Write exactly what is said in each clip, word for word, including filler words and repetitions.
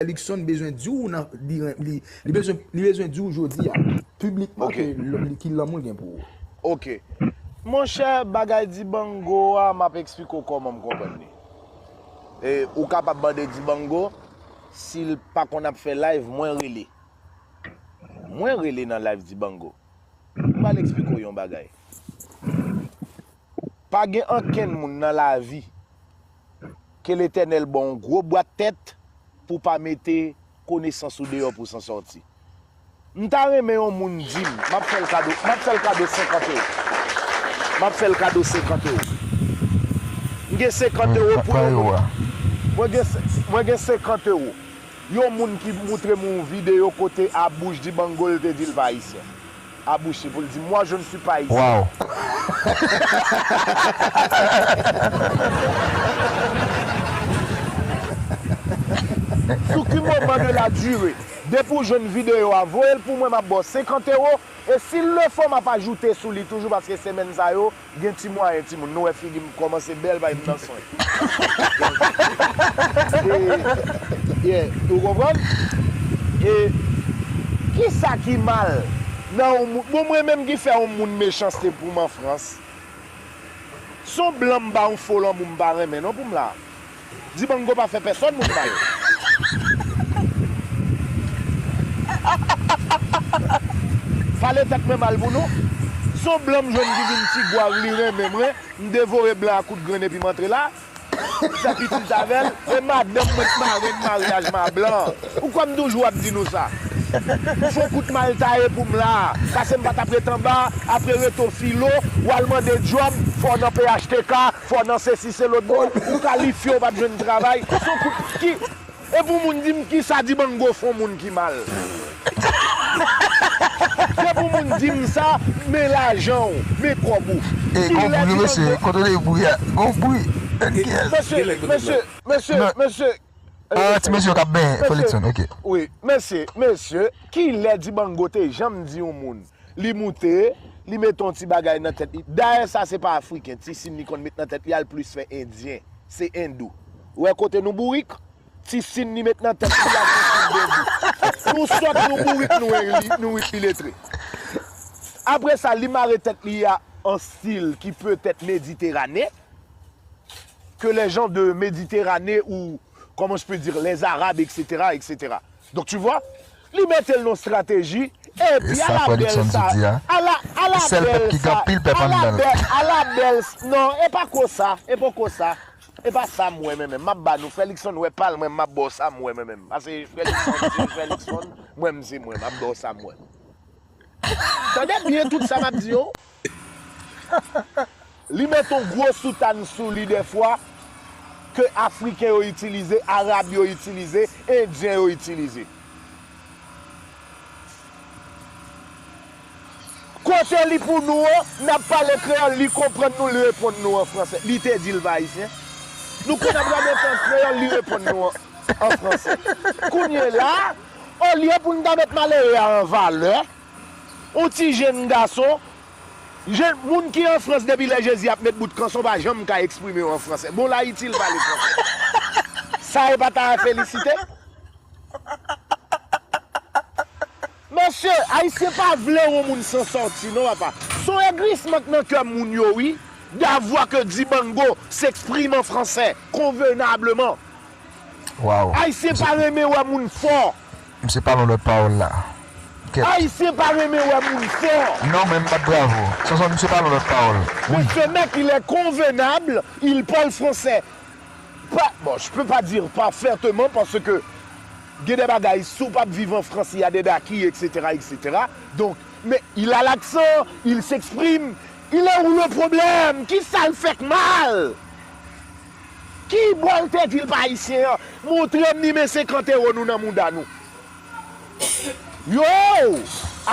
Luckson bezwen di w nan, li, li, li bezwen, li bezwen di w jodi a, piblikman, ke l- li- ki lanmou l gen pou ou. Ok. Monchè, bagay Dibango a, m ap eksplike w kòman m konprann li. E, ou kapab mande Dibango, si l pa konn ap fè live, mwen rele. Mwen rele nan live Dibango. M pral eksplike w yon bagay. Pa gen ankenn moun nan lavi ke Letènèl ba w yon gwo bwat tèt pou w pa mete konesans ou deyò pou w san sòti. M ta renmen yon moun di m, m ap fè l kado, m ap fè l kado senkant ewo. M ap fè l kado senkant ewo. M gen senkant ewo pou yon moun. Mwen gen, mwen gen senkant ewo. Yon moun ki moutre m yon videyo kote a bouch Dibango l te di l pa ayisyen. A bouch li pou l di, moi, je ne suis pas haïtien. Wow. Sou ki moman de la durée? Depi w jwenn videyo a, voye l pou mwen, m ap ba w senkant ewo. E si l le fo, m ap ajoute sou li toujou, paske semèn sa yo, gen ti mwayen, timoun. Nou wè figi m kòmanse bèl, bay m nan swen. E, yeah, ou konprann? E kisa ki mal nan yon moun? Bon, mwen menm ki fè yon moun mechanste pou m an Frans. Se yon blan m ba yon fo lanmou m pa renmen non pou m la. Dibango pa fè pèsòn moun mal. Pale tèt mwen mal pou nou. Se yon blan m jwenn ki vin ti gwav, li renmen mwen, m devore blan a kout grenn epi m antre la. Fè pitit avè l, e madanm mwen k marenn maryaj m a blan. Ou kwè m toujou ap di nou sa? M fè yon kout mal taye pou m la, pase m pa t ap ret anba, apre reto filo, w al mande djòb, fò w nan P H T K, fò w nan sesi se lòt bò, ou kalifye w p ap jwenn travay, se yon kout ki, e pou moun di m kisa Dibango fè yon moun ki mal. Se pou moun di m sa, men lajan w, men kòb ou. E gon bri wi mesye, kontwole bri a, gon bri. Mesye, mesye, mesye, mesye. Ah, ti mesye k ap benyen, Felixson, ok. Wi, mesye, mesye, kilè Dibango te janm di yon moun li moute, li mete yon ti bagay nan tèt li? Dayè sa se pa afriken, ti sin li konn met nan tèt li a l plis fè endyen, se endou. Ou wè kote nou bourik? Ti sin li met nan tèt li a se sin endou. Nou sòt, nou bourik, nou, nou iletre. Apre sa, li mare tèt li a an stil ki petèt mediterane, que les gens de Méditerranée ou, comment je peux dire, les Arabes, et cetera, et cetera. Donc, tu vois, li mete l nan strateji, epi a la bèl sa, a la, a la bèl sa, a la bèl, a la bèl, non, e pa ko sa, e pa ko sa, e pa sa m wè mwen menm, m ap ba nou, Felixson wè pa l mwen, m ap ba w sa m wè mwen menm, pase Felixson se Felixson, mwen m se mwen, m ap ba w sa m wè. Tande byen tout sa m ap di yo. Li met yon gwo soutane sou li dèfwa ke Afriken yo itilize, Arab yo itilize, Endyen yo itilize. Kote li pou nou an, n ap pale kreyòl, li konprann nou, li reponn nou an franse. Li te di l pa ayisyen. Nou konn ap radote an kreyòl, li reponn nou an, an franse. Kounye la, olye pou n ta met malere a an valè, yon ti jenn gason, jenn moun ki an Frans depi lè Jezi ap met bout kanson pa janm ka eksprime yo an franse. Bon, l Ayiti, l pale franse. Sa e pa ta felisite? Mesye, Ayisyen pa vle yon moun san sòti, non, papa. Se yon egrisman k nan kè moun yo, wi, d'avoir que Dibango s'exprime en français convenablement. Wow. Ayisyen pa renmen wè moun fò. Misye pale yon lòt pawòl la. Kèt. Ayisyen pa renmen wè moun fò. Non, men m bat bravo. Sonson, misye pale yon lòt pawòl. Le fait même qu'il est convenable, il parle français. Pa, bon, je peux pas dire parfaitement parce que gen de bagay, si w p ap viv an Frans, il y a des daki, et cetera, et cetera. Donc, mais il a l'accent, il s'exprime. Il est où le problème? Kisa l fè k mal? Ki bò l te di l pa ayisyen an? Montre m nimen senkant ewo nou nan mouda nou. Yo!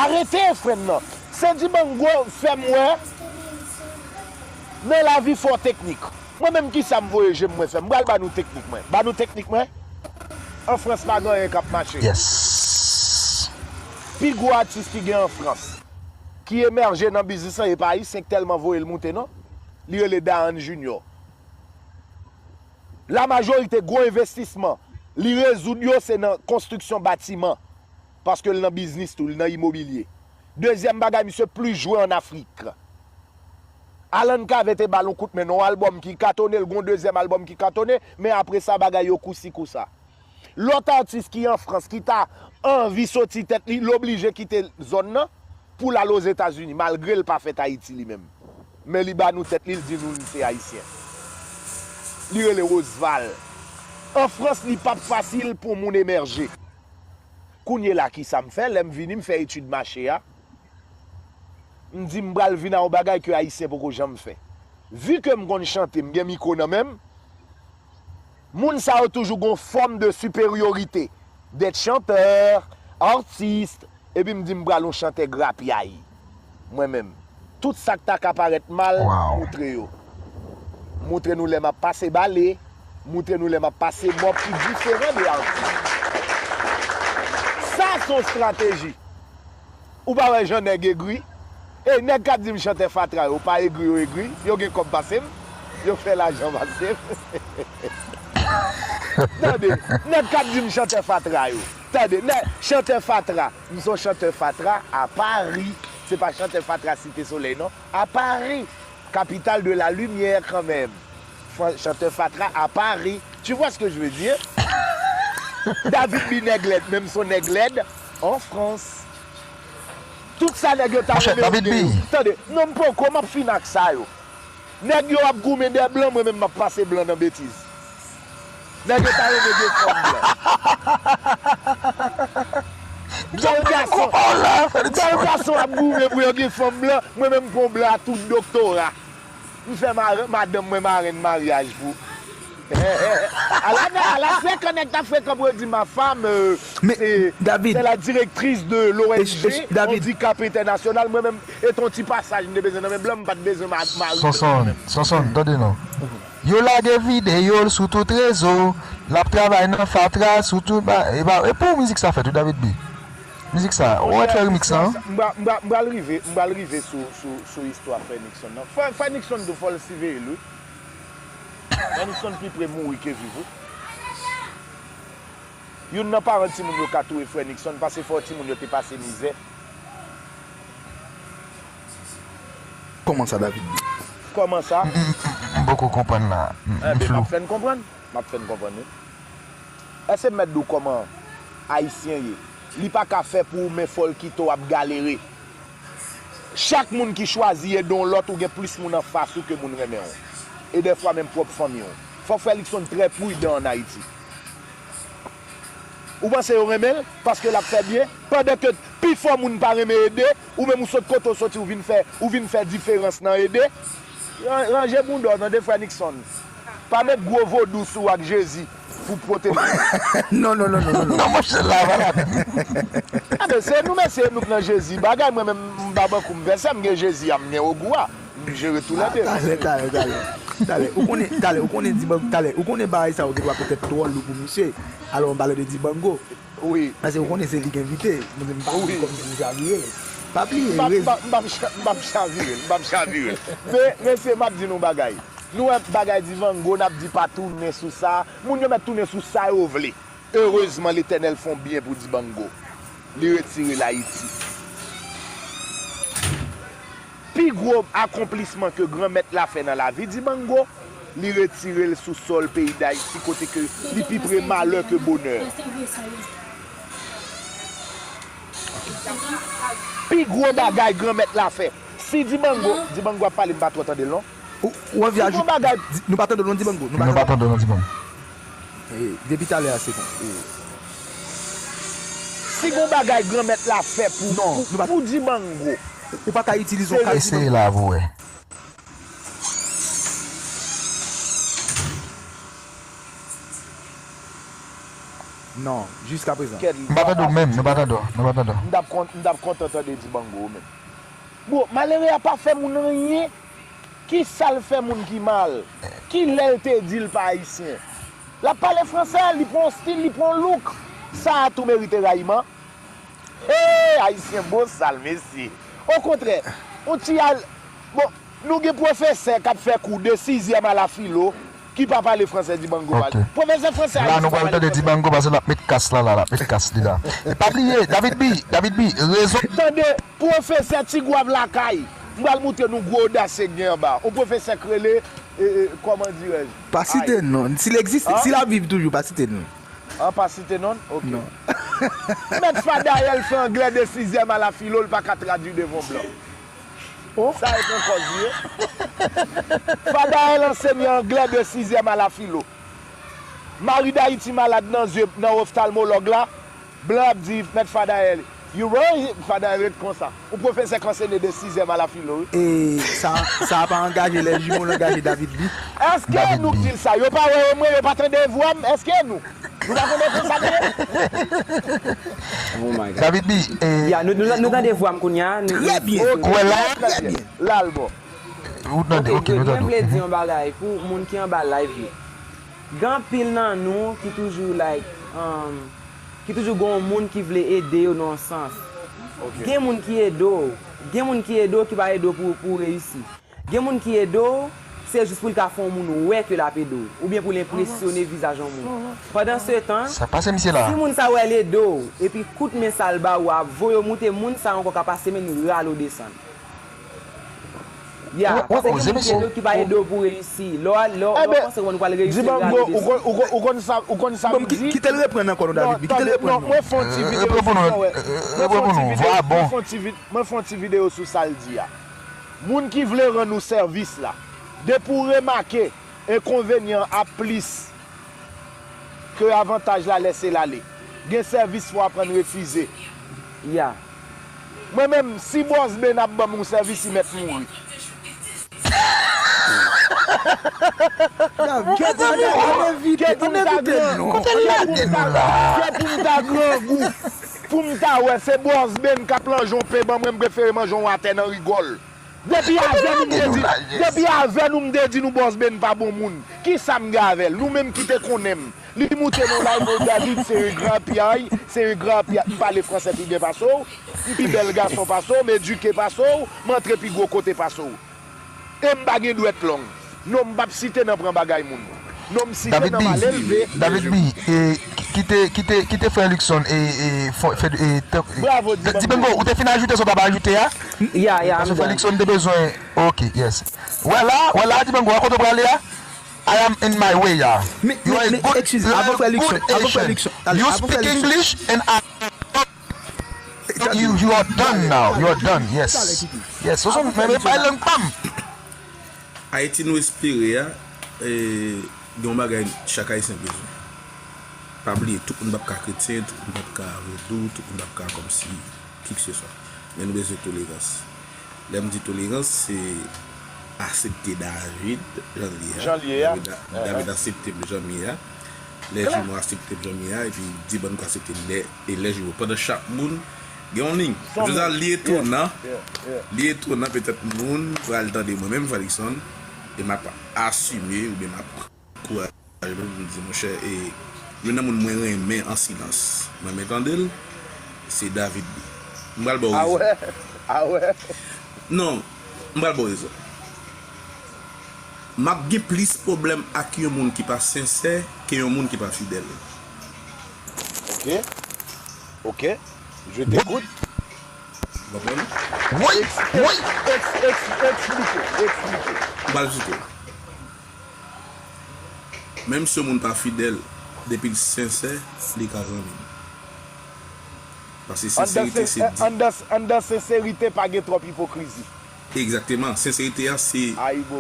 Arete, frè m nan. Se Dibango fè m wè nan lavi fò teknik. Mwen menm kisa m voye je m mwen fè? M pral ba nou teknik mwen. Ba nou teknik mwen. An Frans pa gen anyen k ap mache. Yes. Pi gwo atis ki gen an Frans, ki emèje nan biznis lan, e pa ayisyen k tèlman voye l moute non. Li rele Daan Junior. La majorite gwo envestisman Li rezoud yo, se nan konstriksyon batiman. Paske l nan biznis tou, li nan imobilye. Dezyèm bagay, misye plis jwe ann Afrik. Alan Cavé te ba l yon kout men nan yon albòm ki katone, l gen yon dezyèm albòm ki katone, men apre sa, bagay yo kousi kousa. Lòt atis ki an Frans, ki ta anvi soti tèt li, l oblije kite zòn nan pou l al Ozetazini, malgre l pa fèt Ayiti li menm. Men li ba nou tèt li, l di nou li se Ayisyen. Li rele Roseval. An Frans, li p ap fasil pou moun emèje. Kounye la, kisa m fè? Lè m vini, m fè etid mache a. M di m pral vin a yon bagay ke Ayisyen poko janm fè. Vi ke m konn chante, m gen mikwo nan men m, moun sa yo toujou gon fòm de siperyorite, d'être chanteur, artiste, epi m di m pral yon chantè grapyay. Mwen menm, tout sa k ta ka parèt mal, moutre yo. Moutre nou lè m ap pase bale, moutre nou lè m ap pase mòp ki diferan de artis. Sa se yon estrateji. Ou pa wè jan nèg egri? E nèg k ap di m chantè fatra yo pa egri, yo egri, yo gen kòb pase m, yo fè lajan pase m. Tande, nèg k ap di m chantè fatra yo. Tande, nèg, chantè fatra, m se yon chantè fatra a Pari. Se pa chantè fatra Site Solèy non, a Pari. Capitale de la lumière quand même. Fan- Chanteur fatra à Paris. Tu vois ce que je veux dire? David B nèg lèd, menm son nèg lèd en France. Tout sa nèg yo ta Monchè, renmen David B. Tande, non, m poko, m ap fin ak sa yo. Nèg yo ap goumen dè blan, mwen menm m ap pase blan nan betiz. Nèg yo ta renmen gen fanm blan. Bèl gason, bèl gason ap goumen pou yo gen fanm blan, mwen menm m pran blan a tout doktora. M fè ma- madanm mwen marenn maryaj pou. Ala, ala frekan nèg ta frekan pou yo di ma femme, euh, c'est, c'est la directrice de l'O N G Handicap International. Mwen menm, e ton ti pasaj m te bezwen nan men blan, m pa t bezwen ma- mari. Sonson, Sonson, tande non. Yo lage videyo l sou tout rezo, l ap travay nan fatra, sou tout ba, e ba, e pou mizik sa fèt wi David B. Mizik sa, ou wè fè remix la, hein? M pral, m pral, m pral rive, m pral rive sou, sou, sou istwa Frè Nixon nan. Frè, Frè Nixon tou fò l siveye l wi. Frè Nixon pi pre mouri ke viv wi. Youn nan paran timoun yo ka touye Frè Nixon, pase fò timoun yo te pase mizè. Kòman sa, David? Kòman sa? M, m, m, m poko konprann la. M, m flou. Enben, m ap fè n konprann. M ap fè n konprann, wi. Èske m mèt di w kòman Ayisyen ye? Li pa ka fè pou ou, men fò l kite w ap galere. Chak moun ki chwazi ede yon lòt, ou gen plis moun anfas ou ke moun renmen w. E dèfwa menm pwòp fanmi w. Fòk Frè Nixon trè pridan ann Ayiti. Ou panse yo renmen l paske l ap fè byen? Pandan ke pifò moun pa renmen ede, ou menm ou sot kote w soti, ou vin fè, ou vin fè diferans nan ede. Ran- Ranje bouda w, tande, Frè Nixon. Pa met gwo vodou sou ak Jezi pou pwoteje. Non, non, non, non, non, non. Non, monchè, la, malad. Enben, se nou, mesye, nou k nan Jezi. Bagay, mwen menm, m pa ban kou m vèsè, m gen Jezi a, m gen ogou a. M jere toulède. Talè, talè, talè. Talè, ou konnen, talè, ou konnen Dibango, talè, ou konnen bagay sa yo gen dwa petèt twò lou pou misye. Alò, an palan de Dibango. Wi. Paske ou konnen se li k envite. Mwen, m pa di kòmsi m chavire l. Pa bliye, m p ap, m p ap, m p ap cha- m p ap chavire l, m p ap chavire l. Men, mesye, m ap di nou bagay. Nou wè bagay Dibango, n ap di pa tounen sou sa. Moun yo mèt tounen sou sa yo vle. Erezman, Letènèl fè yon byen pou Dibango. Li retire l Ayiti. Pi gwo akonplisman ke Granmèt la fè nan lavi Dibango, li retire l sou sòl peyi Dayiti, kote ke li pi pre malè ke bonè. Pi gwo bagay Granmèt la fè. Si Dibango, Dibango ap pale, m pa twò tande l non. Ou, ou anvi ajoute, nou pa tande w non, Dibango. Nou pa tande w non, Dibango. Eh, depi talè a, se bon. Eh. Si gon bagay Granmèt la fè pou, pou, pou Dibango. Ou pa ka itilize yon kay. Eseye la pou wè. Non, jiskaprezan. M pa tande w menm, nou pa tande w, nou pa tande w. M t ap kon- m t ap kontan tande Dibango menm. Bon, malere a pa fè moun anyen. Kisa l fè moun ki mal? Kilè l te di l pa ayisyen? L ap pale fransè, li pran yon stil, li pran yon look. Sa a tou merite rayiman. Hey, ayisyen bosal, mesye. Okontrè, yon ti al- bon, nou gen pwofesè k ap fè kou de sizyèm a la filo, ki pa pale fransè Dibango pa. Ok. Pwofesè fransè la nou pral tande Dibango paske l ap met kas la, la, l ap met kas li la. E pa bliye, David B, David B, rezon. Tande, pwofesè Tigwav lakay, m pral moutre nou gwo odasye k gen anba. On pwofesè k rele, e, e, kòman dirèj? Pa site non. Si l egziste, si l ap viv toujou, pa site non. An pa site non? Ok. Non. Mèt Fadayèl fè anglè de sizyèm a la filo, l pa ka tradui devan blan. Oh. Sa e pran kòz li ye. Fadayèl ansenye anglè de sizyèm a la filo. Mari Dayiti malad nan zye, nan oftalmològ la, blan ap di, Mèt Fadayèl, you wrong, Fadayèl ret konsa. Ou pwofesè k ansenye de sizyèm a la filo, wi. E sa, sa pa angaje lè jimo l angaje David B. Èske nou k di l sa? Yo pa wè mwen, yo pa tande vwa m? Èske nou? Nou pa konn konsa m ye? Oh my God. David B, e, ya, nou, nou, nou tande vwa m kounye a. Trè byen. Ou wè la? Trè byen. La l bon. Ou tande, ok, nou tande. Mwen vle di yon bagay pou moun ki anba live yo. Gen anpil nan nou ki toujou, like, um, ki toujou gen yon moun ki vle ede yo nan yon sans. Ok. Gen moun ki ede w. Gen moun ki ede w ki pa ede w pou, pou w reyisi. Gen moun ki ede w, se jis pou l ka fè yon moun wè ke l ap ede w, oubyen pou l enpresyone vizaj yon moun. Pandan se tan, si moun sa wè l ede w, epi kout men sa l ba ou a voye w moute, moun sa ankò ka pase men l rale w desann. Ya, paske gen moun ki ede w ki pa ede w pou w reyisi. Lè w, lè w, lè w panse w pral reyisi, rale w desann. Ou konn sa, ou konn sa m di? Kite l reprann ankò non, David, kite l reprann non. Mwen fè yon ti videyo sou sa, wè. Mwen fè yon ti videyo, mwen fè yon ti videyo sou sa l di a. Moun ki vle rann ou sèvis la, depi w remake enkonvenyan an ap plis ke avantaj la, lèse l ale. Gen sèvis fò w aprann refize. Ya. Mwen menm, si Bòs Ben ap ban m yon sèvis, li mèt mouri. Ke pou m ta grangou, ke pou m ta grangou, pou m ta wè se Bòs Ben k ap manje yon pen ban mwen, m prefere manje yon atè nan rigòl. Depi avè nou m te di, depi avè nou m te di nou Bòs Ben pa bon moun. Kisa m gen avè l? Nou menm ki te konnen m. Li moute nan live, David se yon gran piyay, se yon gran piyay. M pale fransè pi byen pase w, m pi bèl gason pase w, m edike pase w, m antre pi gwo kote pase w. E m pa gen dwèt long. Non, m p ap site nan pran bagay moun. Non, m site nan malelve. David B, e, kite, kite, kite frè Luckson, e, e, fè, e, Bravo, Dibango. Dibango, ou te fin ajoute sa w t ap ajoute a? Ya, ya, paske frè Luckson te bezwen, ok, yes. Wè la, wè la, Dibango, wè kote w prale a? I am in my way, ya. You are a good, you are a good Haitian. You speak English and I You, you are done now. You are done. Yes. Yes. So, so, men, men, bay lang pa m. Ayiti nou espere a, e, gen yon bagay chak Ayisyen bezwen. Pa bliye, tout moun p ap ka kretyen, tout moun p ap ka vodou, tout moun p ap ka kòmsi kikseswa. Men nou bezwen tolerans. Lè m di tolerans, se aksepte David jan l ye a. Jan l ye a. David, David aksepte m jan m ye a. Lè Jimo aksepte m jan m ye a, epi Dibango aksepte m lè, e lè Jimo. Pandan chak moun gen yon liy. Jodi a, li etonan, li etonan petèt moun pral tande mwen menm, Fredrickson, e m ap asime oubyen m ap ankouraje pou m di, monchè, e youn nan moun mwen renmen an silans, mwen renmen tande l, se David B. M pral ba w rezon. A wè? A wè? Non, m pral ba w rezon. M ap gen plis pwoblèm ak yon moun ki pa sensè ke yon moun ki pa fidèl. Ok. Ok. Je t'écoute. Ou konprann? Wi, wi. Eks-, eks-, eks-, eksplike, eksplike. M pral eksplike. Menm si yon moun pa fidèl, depi l sensè, li ka zanmi m. Paske senserite se di. Anndan, anndan senserite pa gen twòp ipokrizi. Egzakteman. Senserite a se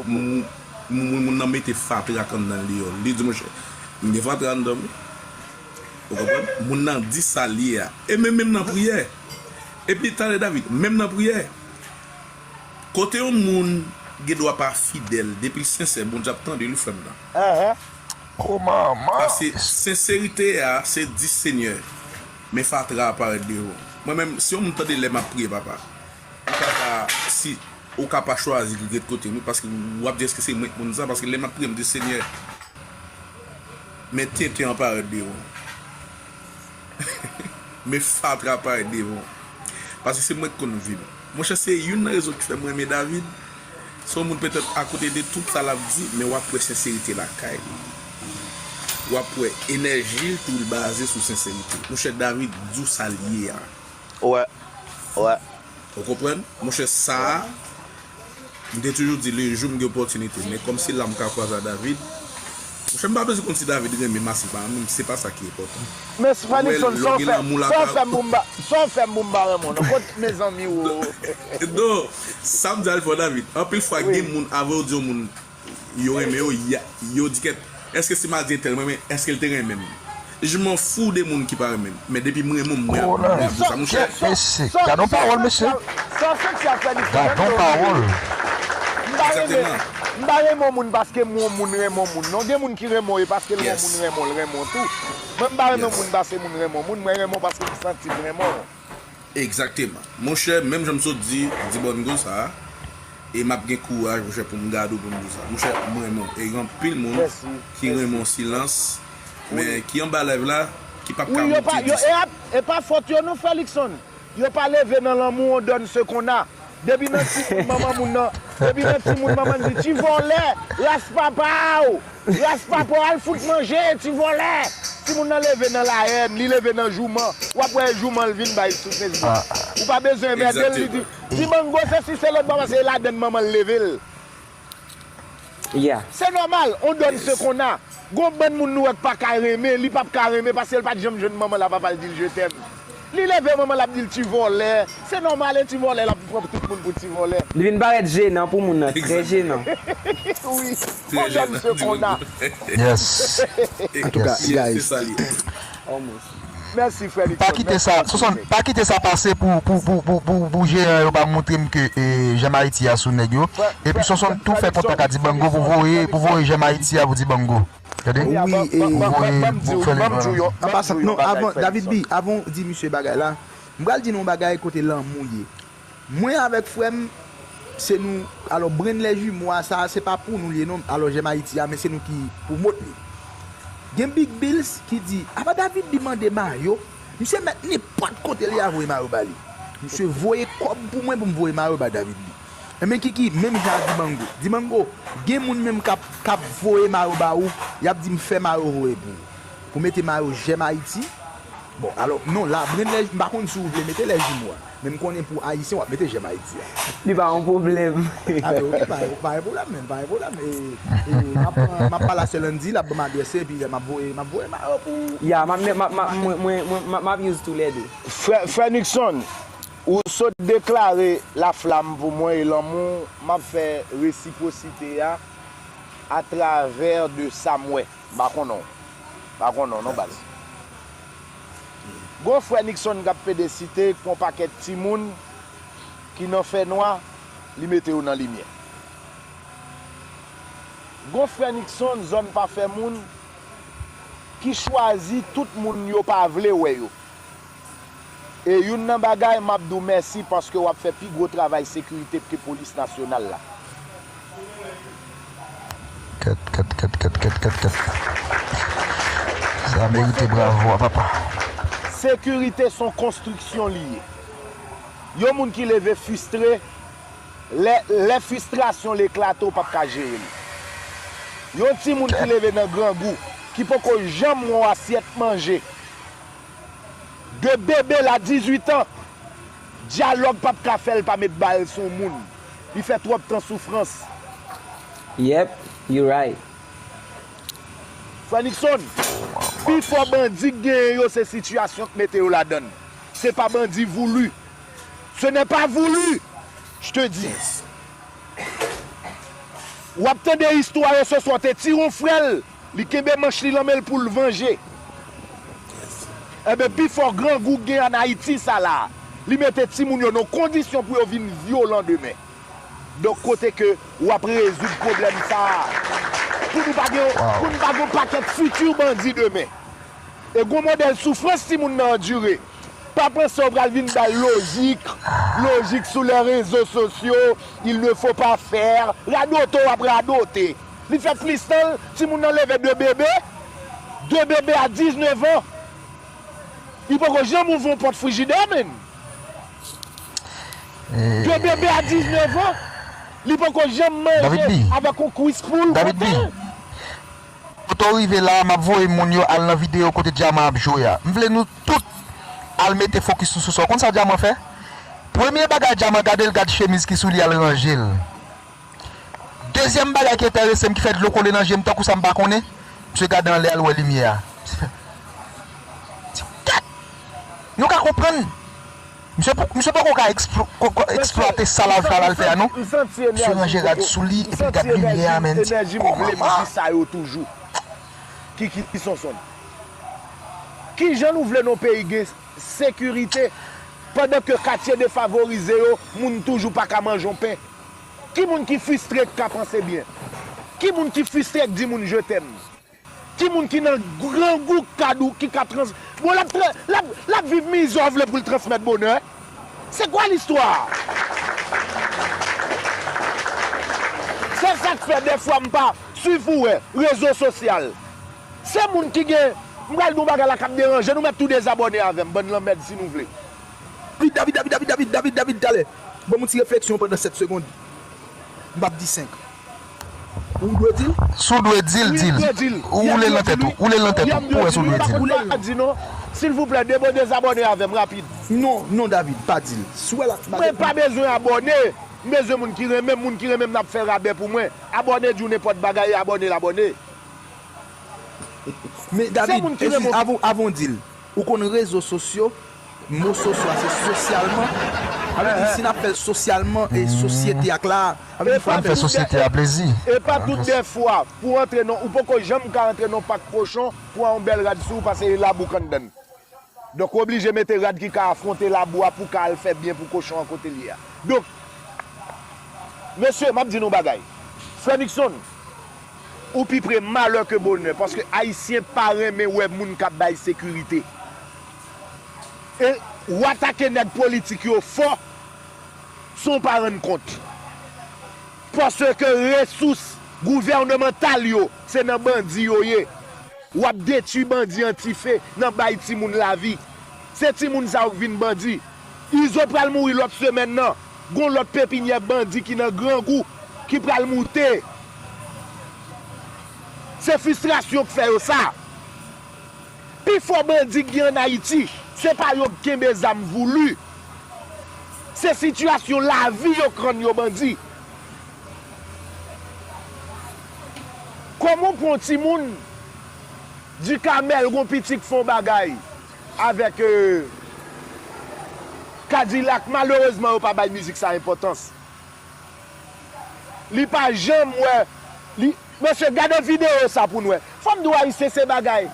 moun, moun, moun nan mete fatra k anndan l deyò. Li di, monchè, m gen fatra anndan m wi. Ou konprann? Moun nan di sa l ye a. E menm, menm nan priyè. Epi talè David, menm nan priyè. Kote yon moun gen dwa pa fidèl, depi l sensè, Bondye ap tande li, frè m nan. Paske senserite a, se di, Senyè, men fatra a parèt devan w. Mwen menm, si yon moun tande lè m ap priye, papa, ou ka pa, si, ou ka pa chwazi ret kote m wi, paske w ap di, èske se mwen k moun sa? Paske lè m ap priye, m di, Senyè, men tenten an parèt devan w. Men fatra parèt devan w. Paske se mwen k konn vi m. Monchè, se youn nan rezon ki fè m renmen David. Se yon moun petèt akote de tout sa l ap di, men w ap wè senserite lakay li. W ap wè enèji l tou l baze sou senserite. Monchè, David, di w sa l ye a. Wè, wè. Ou konprann? Monchè, sa a, m te toujou di, le jou m gen opòtinite, men kòm se la m ka kwaze a David, monchè, m pa bezwen konn si David renmen m, si l pa renmen m, se pa sa ki enpòtan. Men Frè Nixon, sa w fè m pou m pa, sa w fè m pou m pa renmen w, non? Kot mezanmi w? Non, sa m di a l fò, David. Anpil fwa, gen moun, avan yo di yon moun yo renmen yo, yo di kèt, èske si m a di entèl mwen renmen, èske l te renmen m? Je m'en fous de moun ki pa renmen m. Men depi m renmen w, mwen ap di w sa, monchè. Mesye, gade yon pawòl, mesye. Sa w fè k se ap fè li. Gade yon pawòl. M pa renmen, m pa renmen yon moun paske m wè yon moun renmen yon moun. Non, gen moun ki renmen w e paske l wè yon moun renmen w, l renmen w tou. Mwen, m pa renmen yon moun paske moun renmen yon moun. Mwen renmen w paske m santi m renmen w. Egzakteman. Monchè, menm jan m sot di, di bòn gwo sa a, e m ap gen kouraj, monchè, pou m gade w pou m di w sa. Monchè, m renmen w. E gen anpil moun ki renmen w silans, men ki anba live la, ki p ap ka montre diskou. E pa fòt yo non, Frè Luckson. Yo pa leve nan lanmou, on donne ce qu'on a. Depi nan timoun manman moun nan, depi nan timoun manman n di, ti vòlè, ras papa w, ras papa w, al fout manje, ti vòlè. Timoun nan leve nan lahèn, li leve nan jouman. W ap wè jouman l vin bay sou Facebook. Ou pa bezwen enmède l, li di, Dibango sesi se lòt bò, paske se ladann manman l leve l. Se nòmal, on donne ce qu'on a. Gon bann moun nou wè k pa ka renmen, li p ap ka renmen paske l pa t janm jwenn manman l a papa l di l je t'aime. Li leve manman l ap di l ti vòlè. Se nòmal, e ti vòlè l ap pran tout moun pou ti vòlè. Li vin parèt jenan pou moun nan, trè jenan. Wi, on donne ce qu'on a. Yes. Antouka, guys. Mèsi frè Luckson. Pa kite sa, Sonsonn, pa kite sa pase pou, pou, pou, pou, pou, pou jeyan yo pa montre m ke e, Jèm Ayiti a sou nèg yo. Epi Sonsonn tou fè kontak a Dibango pou voye, pou voye Jèm Ayiti a pou Dibango. Tande? Wi, e, Pou voye, pou fè li. An pasan, non, avan, David B, avan w di misye bagay la, m pral di nou yon bagay kote lanmou ye. Mwen avèk frè m, se nou, alò, Brenn Lè Jimo a, sa a, se pa pou nou l ye non, alò, Jèm Ayiti a, men se nou ki pwomot li. Gen Big Bills ki di, apa David B mande mayo, misye mèt nenpòt kote l ye a voye mayo ba li. Misye voye kòb pou mwen pou m voye mayo ba David B. Enben, Kiki, menm jan a Dibango. Dibango, gen moun menm k ap, k ap voye mayo ba ou, y ap di m fè mayo voye pou ou. Pou mete mayo Jèm Ayiti, Bon, alò, non, la, Brenn Lè, m pa konn si w vle mete Lè Jimo a, men m konnen pou Ayisyen, w ap mete Jèm Ayiti a. Li pa yon pwoblèm. A, ben, oke, pa, pa gen pwoblèm, men, pa gen pwoblèm. E, e, m ap pran, m ap pale a sè Landy, l ap ban m adrès li, epi lè m ap voye, m ap voye mayo pou ou. Ya, m ap, m ap, m ap, mwen, mwen, mwen, m ap, m ap use toulède. Frè, frè Nixon, ou sot deklare laflam pou mwen e lanmou, m ap fè resipwosite a atravè de sa m wè. M pa konnen w. M pa konnen w non, baz. Gon frè Nixon k ap pede site k pran pakèt timoun ki nan fènwa, li mete yo nan limyè. Gon frè Nixon, zòn pa fè moun, ki chwazi tout moun yo pa vle wè yo. E youn nan bagay, m ap di w mèsi paske w ap fè pi gwo travay sekirite ke polis nasyonal la. Kèt, kèt, kèt, kèt, kèt, kèt, kèt. Sa merite bravo a papa. Sekirite se yon konstriksyon li ye. Yon moun ki leve fristre, lè, lè fristrasyon l eklate, w p ap ka jere li. Yon timoun ki leve nan grangou, ki poko janm wè yon asyèt manje, de bebe l a dizuit an, dyalòg p ap ka fè l pa met bal sou moun. Li fè twòp tan soufrans. Yep, you right. Frè Nixon, pifò bandi k genyen yo se sitiyasyon k mete yo ladann. Se pa bandi voulu. Ce n'est pas voulu, je te dis. W ap tande istwa yo, se swa te tire yon frè l, li kenbe manch li nan men l pou l vanje. Enben, pifò grangou k gen ann Ayiti sa la, li mete timoun yo nan kondisyon pou yo vin vyolan demen. Donk, kote ke w ap rezoud pwoblèm sa a, pou nou pa gen, pou nou pa gen yon pakèt fiti bandi demen. E gon modèl soufrans timoun nan andire. Pa panse w pral vin bay lojik, lojik sou les réseaux sociaux, il ne faut pas faire. Radote w ap radote. Li fè plis tan, timoun nan leve de bebe, de bebe a diznèf an. Li poko janm ouvri yon pòt frijidè, menm. De bebe a diznèf an. Li poko janm manje avèk yon kwis poul. David B. Kote l? Kote w rive la, m ap voye moun yo al nan videyo kote Djaman ap jwe a. M vle nou tout al mete fokis nou sou sa. Ou konn sa Djaman fè? Premye bagay Djaman gade, l gad chemiz ki sou li, al ranje l. Dezyèm bagay ki enterese m, ki fè dlo kole nan je m tankou sa m pa konnen, misye gade anlè a, l wè limyè a. Misye fè, ti gad! Nou ka konprann. Misye, misye poko ka eksplo-, ko-, ko-, eksplwate sa l al fè a non. Misye ranje rad sou li epi l gad limyè a, men, m di, o manman! Ki, ki, ki Sonson? Kijan nou vle nan peyi gen sekirite pandan ke katye defavorize yo, moun toujou pa ka manje yon pen? Ki moun ki fristre k ka panse byen? Ki moun ki fristre k di moun je t'aime? Ki moun ki nan grangou k ka di w, ki ka trans-, bon, l ap tra-, l ap, l ap viv mizè w vle pou l transmèt bonè? C'est quoi l'histoire? Se sa k fè dèfwa m pa swiv ou wè rezo sosyal. Se moun ki gen, m pral di yon bagay la k ap deranje nou, mèt tou dezabòne avè m, bann lanmèd si nou vle. David, David, David, David, David, David, David, talè. Ban m yon ti refleksyon pandan sèt segonn. M p ap di senk. Ou dwe di l? Si w dwe di l, di l. Ou woule l nan tèt ou. Woule l nan tèt ou. Ou wè si w dwe di l. Silvouplè, debo dezabòne avè m rapid. Non, non, David, pa di l. Si w wè l ap... Mwen pa bezwen abòne. M bezwen moun ki renmen m, moun ki renmen m n ap fè rabè pou mwen. Abòne di w nenpòt bagay, abòne l abòne. Men David, eskize, avan, avan w di l, ou konn rezo sosyo, mo sosyo a se sosyalman. Sa vle di, si n ap fè l sosyalman e sosyete ak la, sa vle di, fò n fè sosyete a plezi. E pa tout dèfwa pou antre nan, ou poko janm ka antre nan pak kochon pou yon bèl rad sou ou pase e labou k anndan l. Donk, ou oblije mete rad ki ka afwonte labou a pou w ka al fè byen pou kochon an kote l ye a. Donk, mesye, m ap di nou yon bagay. Frè Nixon, ou pi pre malè ke bonè, paske Ayisyen pa renmen wè moun k ap bay sekirite. E w atake nèg politik yo fò, san w pa rann kont. Paske resous gouvènemantal yo, se nan bandi yo ye. W ap detwi bandi an ti fe nan bay timoun lavi. Se timoun sa yo k vin bandi. Izo pral mouri lòt semèn nan. Gon lòt pepinyè bandi ki nan grangou ki pral moute. Se fristrasyon k fè yo sa. Pifò bandi k gen ann Ayiti, se pa yo k kenbe zam vouli. Se sitiyasyon lavi yo k rann yo bandi. Kòman w pran yon timoun, Ducamel, gon pitit k fè yon bagay avèk, euh, Kadilak, malerezman, yo pa bay mizik sa enpòtans. Li pa janm wè. Li, mesye, gade videyo sa pou n wè. Fò m di w, Ayisyen se bagay.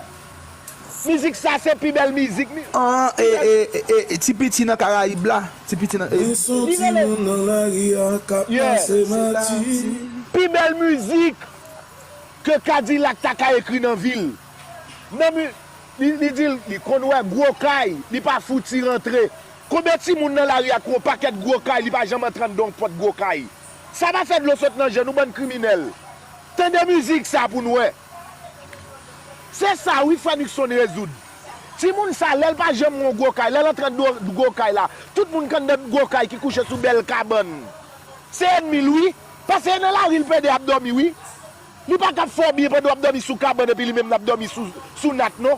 Mizik sa se pi bèl mizik. An, e, e, e, e, ti piti nan Karayib la. Ti piti nan, e. Li rele, yeah, se sa. Pi bèl mizik ke Kadilak ta ka ekri nan vi l. Nan mi-, li, li di l, li konn wè gwo kay, li pa fouti rantre. Konbyen timoun nan lari a ki wè yon pakèt gwo kay, li pa janm antre anndan yon pòt gwo kay? Sa pa fè dlo sot nan je nou, bann kriminèl. Tande mizik sa pou n wè. Se sa wi, frè Nixon rezoud. Timoun sa, lè l pa janm wè yon gwo kay, lè l antre anndan gwo kay la, tout moun k anndan gwo kay ki kouche sou bèl kabann, se ènmi l wi. Paske e nan lari l pede ap dòmi wi. Li pa ka fè w byen pandan w ap dòmi sou kabann epi li menm l ap dòmi sou, sou nat non.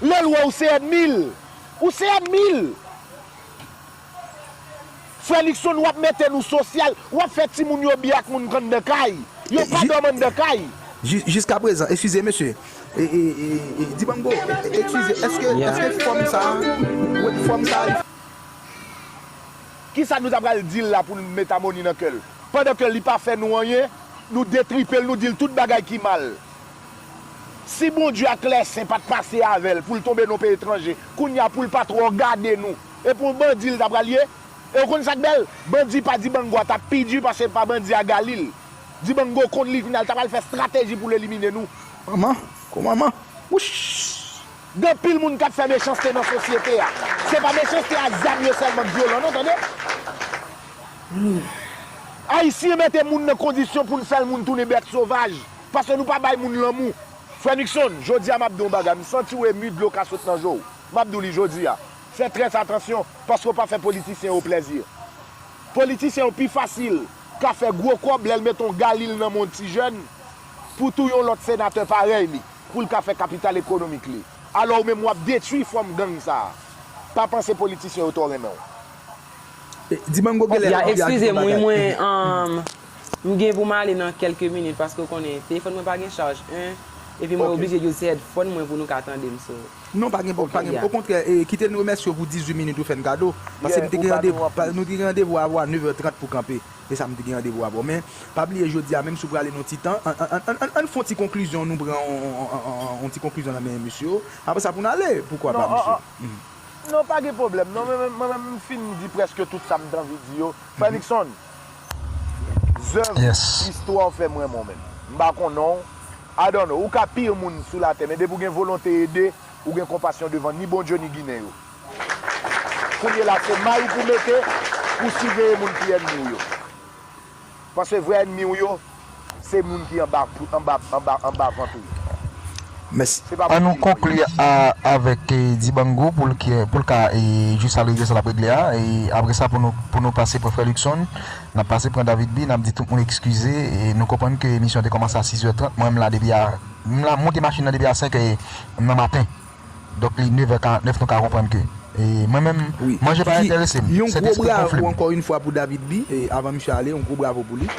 Lè l wè w se ènmi l. Ou se ènmi l. Frè Nixon, w ap mete nou sosyal, w ap fè timoun yo byen ak moun k anndan kay. Yo pa dòmi anndan kay. Jiskaprezan, eskize mesye, e, e, e, e, Dibango, e, e, eskize, èske, èske fòm sa a, ou wè fòm sa a, li Kisa nou ta pral di l la pou n met amoni nan kè l? Pandan ke li pa fè nou anyen, nou detripe l, nou di l tout bagay ki mal. Si Bondye ak lèsen pa t pase avè l pou l tonbe nan yon peyi etranje, kounye a pou l pa twò gade nou, e pou yon bandi l ta pral ye? E w konn sa k bèl? Bandi pa Dibango a t ap pi di pase pa bandi a Galil. Dibango konn li, kounye a l ta pral fè estrateji pou l elimine nou. Manman, gwo manman. Wouch! Gen anpil moun k ap fè mechanste nan sosyete a. Se pa mechanste ak zam yo sèlman k vyolan non, tande. Ayisyen mete moun nan kondisyon pou n fè l moun tounen bèt sovaj, paske nou pa bay moun lanmou. Frè Nixon, jodi a m ap di w yon bagay, m santi w emi, dlo ka sot nan je w. M ap di w li jodi a. Fè trè atansyon, paske w pa fè politisyen yo plèzi. Politisyen yo pi fasil ka fè gwo kòb lè l mete yon Galil nan men yon ti jèn pou touye yon lòt senatè parèy li, pou l ka fè kapital ekonomik li. Alò ou menm w ap detwi fòm gang sa a. Pa panse politisyen yo twò renmen w. Dibango gen lè. Ya, eskize m, wi, mwen, um, m gen pou m ale nan kèlke minit, paske w konnen, telefòn mwen pa gen chaj, en, epi mwen oblije use headphone mwen pou nou ka tande m, so. Non, pa gen, pa gen. Okontrè, kite n remèsye w pou dizuit minit ou fè n kado. Paske m te gen randevou, nou te gen randevou avè w a nevè trant pou kanpe. Se sa m te gen randevou avè w. Men, pa bliye jodi a, menm si w prale nan ti tan, ann fè yon ti konklizyon, nou pran yon ti konklizyon nan men mesye yo. Apre sa, pou n ale, poukwa pa, mesye? Non, pa gen pwoblèm. Non, mwen menm, mwen menm, m fin di prèske tout sa m t anvi di yo. Frè Nixon, zèv istwa w fè m renmen w menm. M pa konnen w. I don't know. Ou ka pi moun sou latè, men depi w gen volonte ede, ou gen konpasyon devan ni Bondye ni Ginen yo. Kounye la, se may ou pou mete pou siveye moun ki ènmi w yo. Paske vrè ènmi w yo, se moun ki anba, anba, anba, anba vant ou yo. Mèsi. Ann nou konkli avèk Dibango pou l pou l ka jis al regle sa l ap regle a. E apre sa, pou nou, pou nou pase pran frè Luckson, n ap pase pran David B, n ap di tout moun eskize. E nou konprann ke emisyon an te kòmanse a sis è trant. Mwen, m la depi a, m la monte machin nan depi a senk è nan maten. Donk, li nevè karantnèf, nou ka konprann ke. E mwen menm, manje pa enterese m. Se tèks ki gonfle m. Yon gwo bravo ankò yon fwa pou David B. E avan misye ale, yon gwo bravo pou li.